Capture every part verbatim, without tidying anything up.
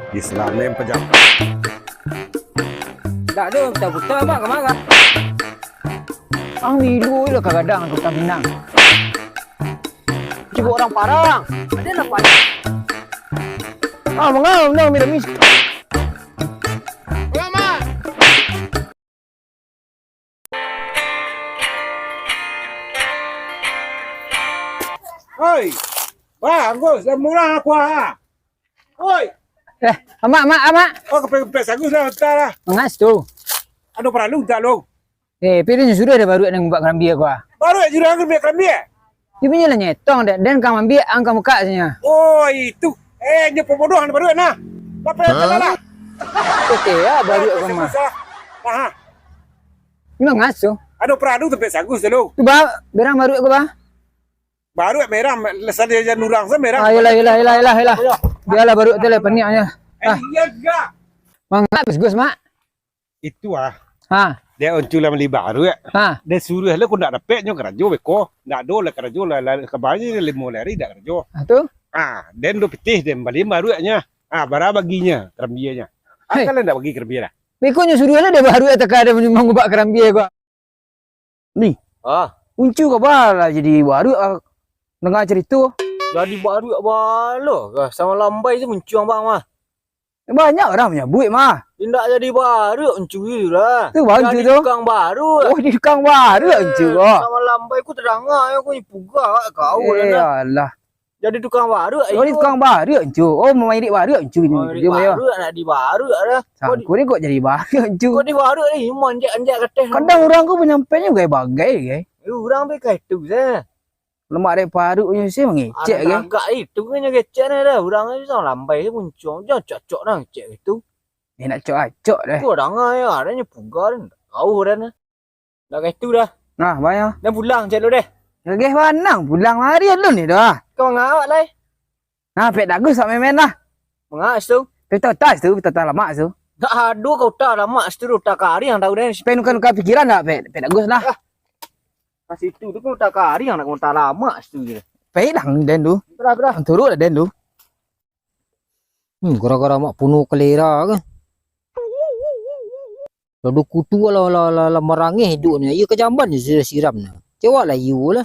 Islam ni pejam. Dak ado, puta-puta, Mak, ka ma? Ang milu lah ka gadang tu, Kang Pinang. Cubo urang parang. Ado lah, Pak. Ah, manga, manga, mira, mis. Oi, Bang Agus, dah murah aku, ah. Oi. Eh, amak, amak, amak. Oh, kepek-kepek sagus lah, entah lah. Mangas tu. Ado paralu tak lo? Eh, pi nyo suruah dah baruak nan ngubak karambia ko, ah. Baruak suruah ngubak karambia? Iyo, punyo lah nyetong dek, den ka mambiak, ang ka mukak sajo. Oh, itu. Eh, nyo pembodoh nan baruak nah. Lapeh lah. Oke, ya, baruak ko mah. Aha. Ini mah ngaso. Ado paradu tampek sagus tu. Tu, ba, berang baruak ko, ba? Baruak merah, sadia jan urang sa merah. Ah, iyolah, iyolah, iyolah, iyolah, iyolah. Bialah baruak tu lah, paniaknyo. Eh, ah. Iya juga. Mangak, Gus, Gus, Mak. Itu ah. Ha. Dia oncu lah mali baruak. Ha. Dia suruah lah, kok ndak dapek nyo karajo beko. Ndak ado lah karajo lah, lah kabanyo limo hari ndak karajo. Ha, tu? Ah, den do pitih den bali baruaknyo. Ah, bara baginyo karambianyo. Ah, hei. Kalian ndak bagi karambia lah. Beko nyo suruah lah dia baruak, atau ka ada mangubak karambia ko. Ni. Ah. Uncu ka ba lah jadi baruak, ah, danga carito. Jadi baruak balo ka? Samo lambai tu muncuang bang mah. Banyak urang manyabuik mah. Indak jadi baruak uncu tu lah. Tu bang uncu tu. Jadi tukang baruak. Oh, jadi tukang baruak uncu ko. Samo lambai ku tadanga yo, ku pugah kau. Eh, alah. Jadi tukang baruak. Oh, jadi tukang baruak uncu. Oh, mairik baruak uncu ni. Mairik baruak, nak dibaruak dah. Sangku ni kok jadi baruak uncu. Kok dibaruak ni, manjak-anjak kateh. Kadang urang ko panyampaiannyo bagai-bagai, gai. Eh, urang be ka itu se. Lemak dek paruknyo se mangecek, gai. Agak itu kan nyo kecek ni dah. Urang ni samo lambai se muncuang. Jan cocok dah ngecek itu. Eh, nak cok-acok dah. Kok danga yo, adanyo pugah dah. Kau dah. Dak kaitu dah. Nah, banyak. Dah pulang cek lu deh. Gageh banang pulang mari alun ni dah. Kau ngawak lai. Nah, pek dagus sak memen dah. Mangak situ. Pek tatas tu, pek tatas lamak tu. Dak ado kau utak lamak situ, utak kariang tau deh. Pek nuka-nuka pikiran dak, pek, pek dagus lah. Ah. Ka situ tu kau utak kariang nak kau utak lamak situ je. Pek lah den tu. Berah, berah. Turut lah den tu. Hmm, gara-gara mak puno kalera ke. Lado kutu lah, lah, lah, lah marangeh iduik ni. Iyo ka jamban je sudah siram ni. Cewak lah iyo lah.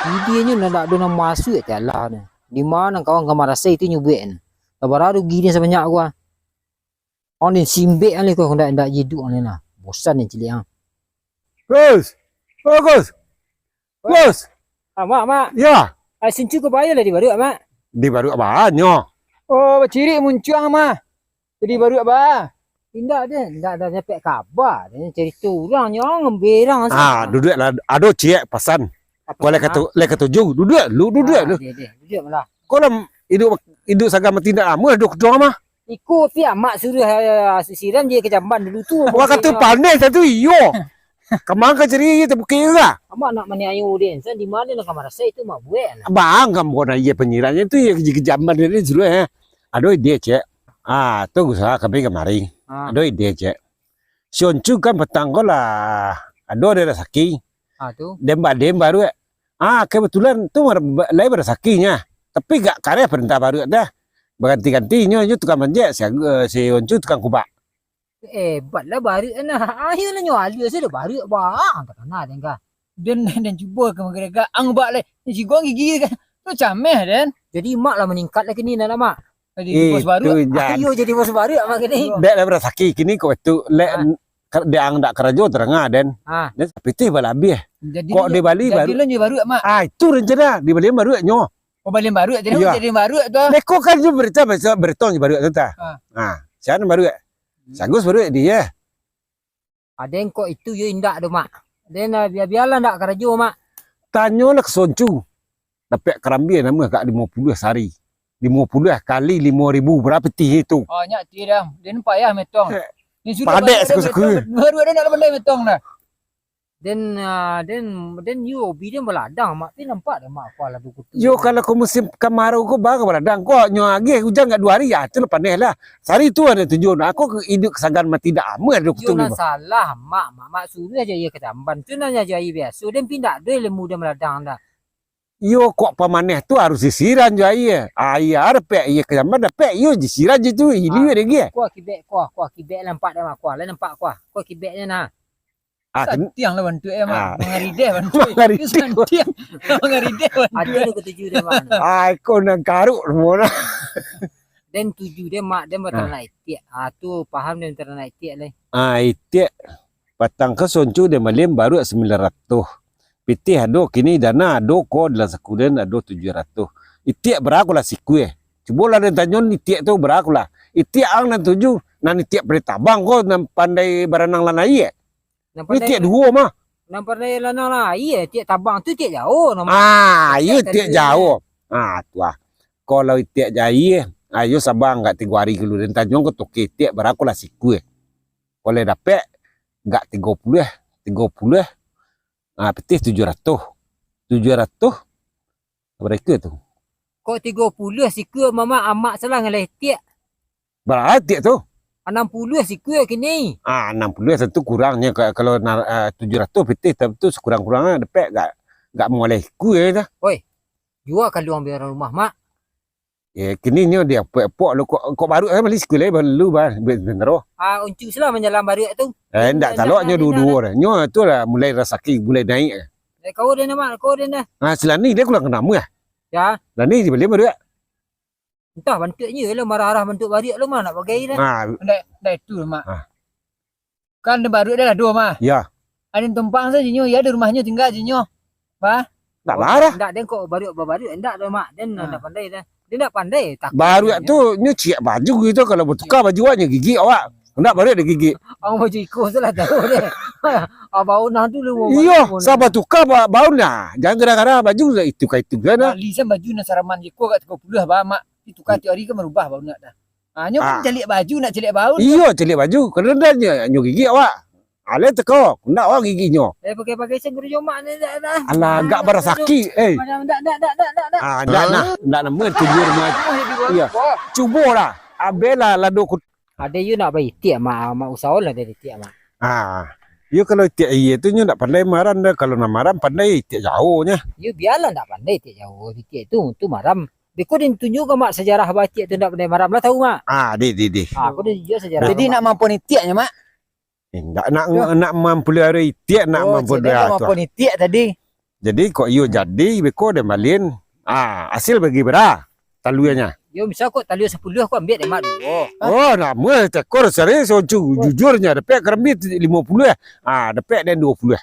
Idinyo nak dak ado nan masuak ti alah ni. Di ma kawan ka marasai tu nyo buek ni. Lah bara rugi ni sabanyak ko ah. Oh, ni simbek ni ko ndak, ndak iduik ni lah. Bosan ni cilik ah. Gus. Oh, Gus. Gus. Ah, Mak, Mak. Ya. Ah, si Uncu ko baa lah dibaruak, Mak? Dibaruak banyo. Oh, bacirik muncuang, Mak. Jadi baruak baa? Indak deh, indak ado dapek kaba. Deh, carito urang nyo ngamberang. Ah, duduaklah. Ado ciek pasan. Apo, lai katu-, lai katuju. Duduak lu, duduak lu. Deh, deh, duduak malah. Kau lah iduik, iduik sagan mati indak lamo, duduak kuduang mah. Iko pi amak suruah, ah, si Siram je ka jamban dulu tu. Wah, kato pandai satu iyo. Kamang ka cari iyo tabukik juga. Amak nak maniayo den, sa di ma nak ka marasai tu mak buek lah. Bang, kamu nak iyo panyiranyo tu iyo ka jamban dulu suruah eh. Ado ide, Cek. Ah, tu usaha kami kamari. Ah. Ado ide, Cek. Si Oncu kan patang ko lah ado dek rasaki. Ah, tu. Demba-demba tu, Cek. Ah, kebetulan tu mar-, ba-, lai barasakinyo. Tapi gak kareh parentah baruak dah. Baganti-ganti inyo, inyo tukang manjek, si Agu-, eh, si Oncu tukang kubak. Hebat lah baruak nah. Ayo lah nyo alua sudah baruak bang. Takana den kah. Den, den cubo ka manggarak-garak ang bak lai. Ni sigong gigi kan. Tu cameh den. Jadi mak lah maningkat lah kini nah lah mak. Jadi bos baruak. Iyo, jadi bos baruak mak kini. Dek lah barasaki kini kok itu. Lek ka-, dek ang dak karajo tarang den. Ah. Den sapitih balabiah. Kok di Bali baru. Jadi lah nyo baruak mak. Ah, itu rencana di Bali baruak nyo. Oh, Bali baruak jadi, jadi baruak tu. Dek ko kan tu berita, berita, berita nyo baruak tu tah. Ah. Ah, siapa baruak? Sagus baruak dia. Aden kok itu yo indak do mak. Den, ah, bia-bialah ndak karajo mak. Tanyolah ka si Oncu. Dapek karambia namo agak limo puluah sari. Limo puluah kali limo ribu, bara pitih itu? Oh, nyak ti dah. Den payah metong. Padek suku-suku. Baru ado nak pandai metong dah. Den, ah, den, den yo hobi den baladang mak. Pi nampak dah mak kuah lah duku tu. Yo kalau ko musim kamarau ko baru baladang. Ko nyo agih ujan agak duo hari, ah, tu lah paneh lah. Sari tu ado tujuan. Aku iduik sagan mati dak amuah duku tu. Yo lah salah mak, mak, mak suruah aja iyo ka jamban. Tu nan aja iyo biaso. Den pi ndak ado ilmu den baladang dah. Iyo, kok pamaneh tu harus disiram jo aia. Aia dapek, aia ka jamban dapek, iyo disiram je tu, hili Ah, dek aia. Kuah kibek, kuah, kuah kibek nampak dek mak kuah, lai nampak kuah. Kuah kibeknyo nah. Ah, ken- Santiang lah bantuak e, Mak. Ah. Mangarideh bantuak e. Mangarideh. Santiang. Mangarideh bantuak e. Ado tu katuju dek Mak. Ah, iko nan karuk semua nah. Den tuju dek Mak, den Ah. bataranak itiak. Ah, tu paham den bataranak itiak lai. Ah, itiak. Patang ko soncu den bali baruak sambilan ratuih. Pitih ado, kini dana ado ko dalam saku den ado tujuah ratuih. Itiak bara ko lah sikua? Cubolah den tanyo itiak tu bara ko lah. Itiak ang nan tuju, nan itiak pandai tabang ko, nan pandai baranang dalam aia. Nan pandai Itiak duo mah. Nan pandai lanang lah. Iyo, itiak tabang tu itiak jauah. Nama Ah, iyo itiak itiak tadi. jauah. Ah, tu ah. Kalau itiak jauah, ayo sabar agak tigo hari dulu. Den tanyo ko toke itiak bara ko lah sikua. Kalau dapek, agak tigo puluah, tigo puluah. Ah, pitih tujuah ratuih. Tujuah ratuih. Bara iko tu? Kok tigo puluah sikua, Mamak, amak salah ngalah itiak. Bara itiak tu? Anam puluah sikua kini. Ah, anam puluah tantu kurangnyo. Ka-, kalau na-, ah, tujuah ratuih pitih, tantu sakurang-kurangnyo dapek agak, agak mangaleh sikua tu. Oi, jua kaluang biar rumah, Mak. Eh, kini nyo di epok-epok lo, kok, kok baruak kan bali sikua lai, baru ba-, be-, bendaro. Ah, uncu salah manjalan baruak tu. Eh, ndak Ndak, talok ndak, nyo ndak, duo-duo ndak. Dah. Nyo tu lah mulai rasaki, mulai naik. Eh, kau den, Mak, kau den dah. Ah, silani dia kurang kena mah. Ya. Silani dibali baruak. Entah bantuaknyo lo marah-marah bantuak baruak lo mah nak bagai dah. Ah. Ndak, ndak itu, Mak. Ah. Kan den baruak dah lah duo mah. Ya. Aden tumpang sajo nyo, ya di rumahnyo tingga sajo nyo. Bah. Ndak Oh, marah. Ndak, den kok baruak babaruak, ndak doh, Mak. Den Ah. ndak pandai dah. Den ndak pandai, takut Baruak dia. Tu nyo ciak baju gitu, kalau batuka baju awak nyo gigik awak. Ndak baruak digigik. Ang baju iko tu lah tahu deh. Abah Unang tu lu Iyo, baju sa pun. Batuka ba-, baun lah. Jangan gara-gara baju lah itu ka itu kan lah. Bali san baju nan saraman iko agak tigo puluah bah, Mak. Ditukar tiap hari kan marubah baun nak dah. Ha, nyo kan Ah. caliak baju, nak caliak baun. Iyo, caliak baju. Kadang-kadang nyo, nyo gigik awak. Alai teko, ndak awak gigiknyo. Eh, pakai-pakai sen guru jomak ni, dah, dah. Alah, agak Ah, barasaki, eh. Macam dak, dak, dak, dak, dak, dak. Ah, ndak Hah? Nah, ndak nama tujuh rumah. Iyo. Wah. Cubolah, abehlah lado ku- Ado yo nak baitiak, Mak, Mak usaho lah dari itiak, Mak. Ah, yo kalau itiak iyo tu nyo ndak pandai maram dah. Kalau nak maram pandai itiak jauah nyo. Yo bialah ndak pandai itiak jauah, itiak tu, tu maram. Beko den tunjuak ka Mak sajarah baitiak tu ndak pandai maram lah, tahu, Mak? Ah, di, di, di. Ah, aku den tunjuak sajarah Jadi ka nak Mak. Mampuan itiaknyo, Mak? Eh, ndak nak, Tuh. Nak mampelihara itiak, nak Oh, mampelihara cik, dia tu. Mampuan itiak tadi. Jadi, kok iyo jadi, beko den balin. Ah, hasil bagi bara taluanyo. Yo, misal kok talua sapuluah, kok ambiak dek Mak duo. Oh, nama tekor sari so ju-, jujurnyo, dapek karambia limo puluah. Ah, dapek den duo puluah.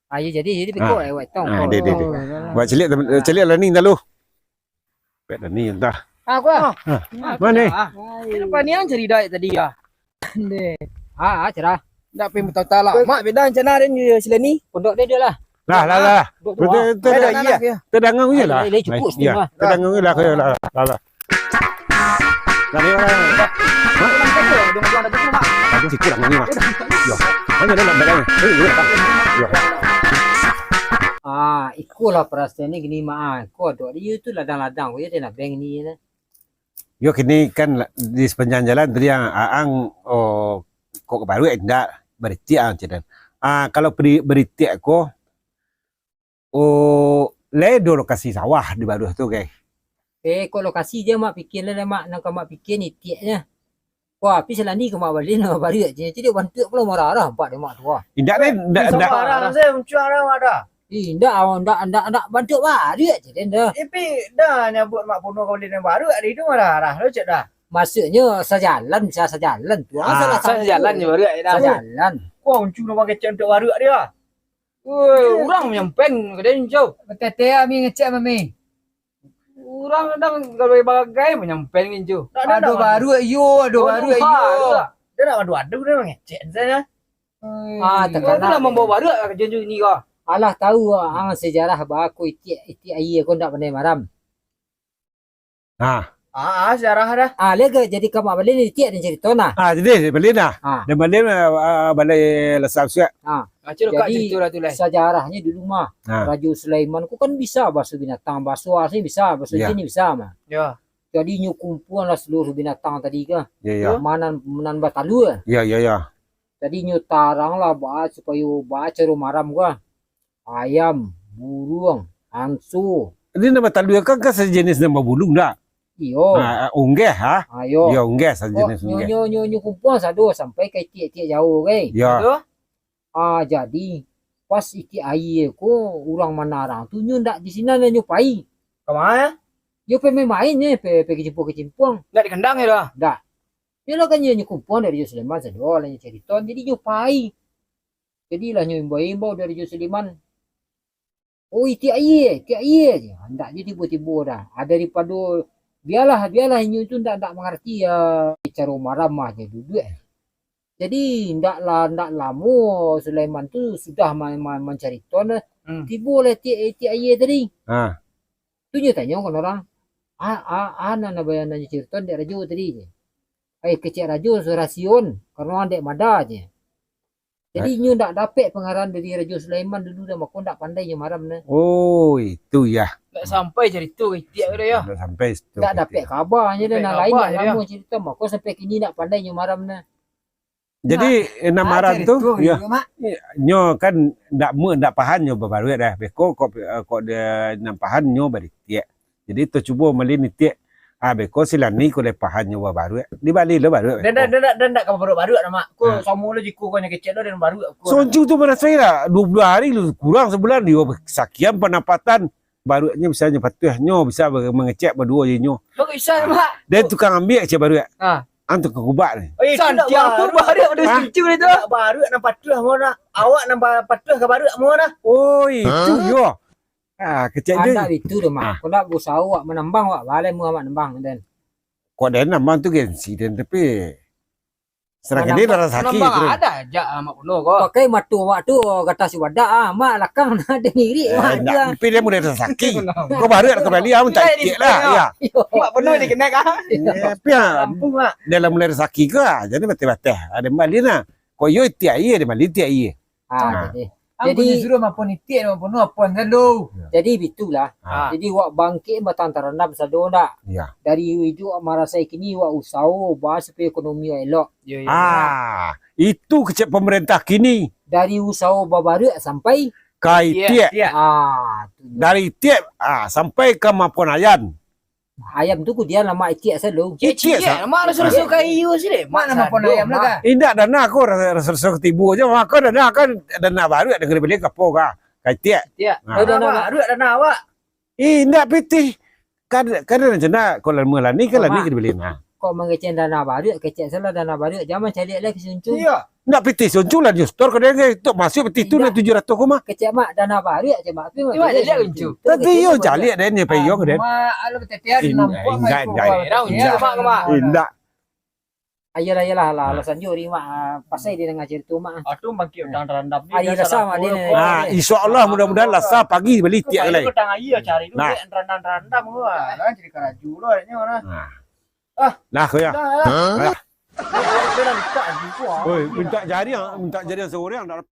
Ah, yo, jadi, jadi beko, Ah. Eh, wak tong. Ah, dek, dek, dek. Buat cilik, cilik lah ni, dah lu. Pek dah ni entah. Ah, aku ah. Ah, mana? Ah. Kenapa ni yang cerita tadi ya? Deh. Ah, ah, cerah. Ndak pi mutata lah. Mak, beda rencana den je sila ni. Pondok dia, dia lah. Lah, lah, lah. Duduk tu, Betul, ah. Betul, Ada betul. Iya. Dia. Terdengar je lah. Lai, lai cukup Iya, setengah. Terdengar je lah, lah, lah, lah. Lah, ni orang. Mak, Mak, ada buku, Mak. Ada sikit lah ni, Mak. Yo. Mana dia nak belakang? Eh, iya, tak. Yo. Ah, ikolah perasaan ni gini, Mak, ah. Ko dok dia tu ladang-ladang ko, dia nak beng ni, nah. Yo, kini kan la-, di sepanjang jalan tadi ang, aang, oh, kok baruak indak, baritiak ang, cak den. Ah, kalau beri-, baritiak ko, oh, lai do lokasi sawah di baruah tu, kai? Eh, kok lokasi je, Mak, pikir lah, Mak, nan ka Mak pikir ni tiaknyo. Wah, tapi salani ka Mak balin, Mak baruak je. Jadi bantuak pulo marah-marah, nampak dek Mak tu, wah. Indak, deh, indak, indak. Marah, saya muncuang dah, Mak, dah. Eh, indak, awak indak, indak, indak bantuak baruak je, den, dah. Tapi dah nyabut Mak Puno ka balin nan baruak, hari tu marah-marah lo, cak dah. Maksudnyo sajalan, bisa sajalan tu. Ah, salah sambung. Sajalan je baruak, dah. Sajalan. Kuah uncu nak pakai cek untuk baruak dia. Woi, urang manyampaian ka den, Cau. Batete ami ngecek, Mami. Urang kadang gabai bagai manyampaian, Cau. Ndak, ndak, ndak, baruak iyo, ado baruak iyo. Dia nak adu-adu, dia mangecek saja. Ah, takana lah mambawa baruak ka Junjung ni ko. Alah tahu ang sejarah baa ko itiak, itiak aia ko ndak pandai maram. Ah. Ah, ah, sejarah dah. Ah, lega jadi ka Mak balin itiak dan carito nah. Ah, jadi balin dah. Ah. Dan balin, ah, ah, balai lasam suak. Ah. Jadi, sajarahnya dulu mah, ah, Rajo Sulaiman ko kan bisa baso binatang, baso asli bisa, baso jin bisa mah. Ya. Jadi nyo kumpuan lah seluruh binatang tadi ka. Ya, ya. Manan, manan batalua. Ya, ya, ya. Jadi nyo tarang lah baa supayo baa caro maram ko. Ayam, buruang, anso, Ini nan batalua kan, kan sajenis nan babulung dak? Iyo. Ah, unggeh, ha? Ah, iyo. Iyo, unggeh sajenis unggeh. Nyo, nyo, nyo kumpuang sado sampai ka itiak-itiak jauah, kan? Iyo. Ah, jadi, pas itiak aia ko, urang manarang tu nyo ndak di sinan nyo pai. Ka ma? Yo pai main-main nyo, pai, pai kecimpuang-kecimpuang. Ndak di kandang yo doh? Ndak. Yo lah kan nyo, nyo kumpuang dari Rajo Sulaiman sado, lah nyo carito, jadi nyo pai. Jadi lah nyo imbau-imbau dari Rajo Sulaiman. "Oh, itiak aia, itiak aia," je. Ndak je tibo-tibo doh. Ah, daripado, bialah, bialah inyo tu ndak, ndak mangarati, ah, caro maram mah je duduak. Jadi, ndak la-, ndak lamo Sulaiman tu sudah ma-, ma-, mancarito nah, hmm, tibo lah itiak, itiak aia tadi. Ha. Tu nyo tanyo kan urang, "A, a, a, nan, nan, nan carito dek Rajo tadi," je. "Ai, kecek Rajo, rasion, karano andek mada," je. Jadi, nyo ndak dapek pangarahan dari Rajo Sulaiman dulu dah, mako ndak pandai nyo maram nah. Oh, itu yah. Ndak sampai carito ka itiak tu doh, yo. Ndak sampai situ. Ndak dapek kaba nyo doh, nan lain ndak lamo carito, mako sampai kini ndak pandai nyo maram nah. Jadi, eh, nan maram tu, yo, nyo kan ndak mu-, ndak pahan nyo babaruak dah. Beko kok, eh, kok dia nan pahan nyo baritiak. Jadi, tacubo malin itiak. Ah, beko si Lani ko lai pahan nyo babaruak. Dibali lo baruak. Dan, dan, dan, dan, dan, ndak ka baruak-baruak dah, Mak. Ko samo lo jiko ko nyo kecek lo dan baruak ko. Soncu tu marasoi lah. Duo puluah hari lu kurang sabulan, yo, sakian pandapatan. Baruaknyo bisa nyo patuah, nyo bisa ba-, mangecek baduo je nyo. Kok bisa, Mak? Dan tukang ambiak kecek baruak. Ha. An tukang kubak ni. Oh, itu ndak baruak. Santiang tu baruak pado Soncu tu. Ndak baruak nan patuah mo nah. Awak nan ba-, patuah ka baruak mo nah. Oh, itu yo. Ah, kecek je. Ndak itu doh, Mak. Ah. Kok ndak bausaho awak manambang, awak balai mu amak nambang, Den. Kok den nambang tu gengsi den, tapi sadangkan den darah saki tu. Nambang ada aja, ah, Mak Puno ko. Pakai mato awak tu, gata si wadak, ah, Mak lakang nah, den irik, Mak, ndak, tapi den mulai darah saki. Ko baruak ka bali, ah, minta itiak lah, yo. Mak Puno dikenai, ah. Yo, tapi, ah, dalam mulai darah saki ko, ah, jadi bateh-bateh. Ada bali nah. Kok yo itiak aia, den bali itiak aia. Ah, jadi. Jadi, suruah mapo nitiak, mapo nu, apo anda lo. Jadi, bitulah. Ah. Jadi, wak bangkik batang tarandam sado ndak? Iyo. Dari iduik marasai kini, wak usaho ba supayo ekonomi wak elok. Iyo, iyo. Ah, itu kecek pemerintah kini. Dari usaho babaruak sampai ka itiak. Itiak. Ah, tu. Dari itiak, ah, sampai ka mapo nayan. Ayam tu kudian lamak itiak selalu. Itiak, itiak sa-, lamak raso-raso kayu sih deh. Mak nama pon ayam lah, Kak? Indak, dana aku raso-raso ketibu aja. Mako dana kan, dana baru ada kena beli kapo ka? Ka itiak. Itiak. Nah. Oh, dana baru dana awak. Indak pitih. Kan, kan rencana kalau mulani kan lani kena beli nah. Kok mangecek dana baru, kecek salah dana baru. Jangan cari lagi suncu. Iya. Ndak pitih Soncu lah, Justor, ka den, tu masuak pitih tu nan tujuah ratuih ko mah. Kecek mak, dana baruak cek mak, tapi mak caliak Soncu. Tapi iyo caliak den, nyo payuang den. Mak, alah, betetean, nampak mak. Indak, indak. Indak. Ayolah, ayolah, lah, alasan jo ri mak, ah, pasai dia danga carito mak. Atuh bangkit udang randam ni. Ayo lah sama dia. Ah, insyaallah, mudah-mudahan lah sa pagi bali tiak lai. Nah. Randam-randam gua. Lah, jadi karaju lah, nyo lah. Nah. Ah. Lah, ko yo. Dah, dah. Lah. Dah, dah, dah, minta juga. Oi, minta jariang, minta jariang seorang ndak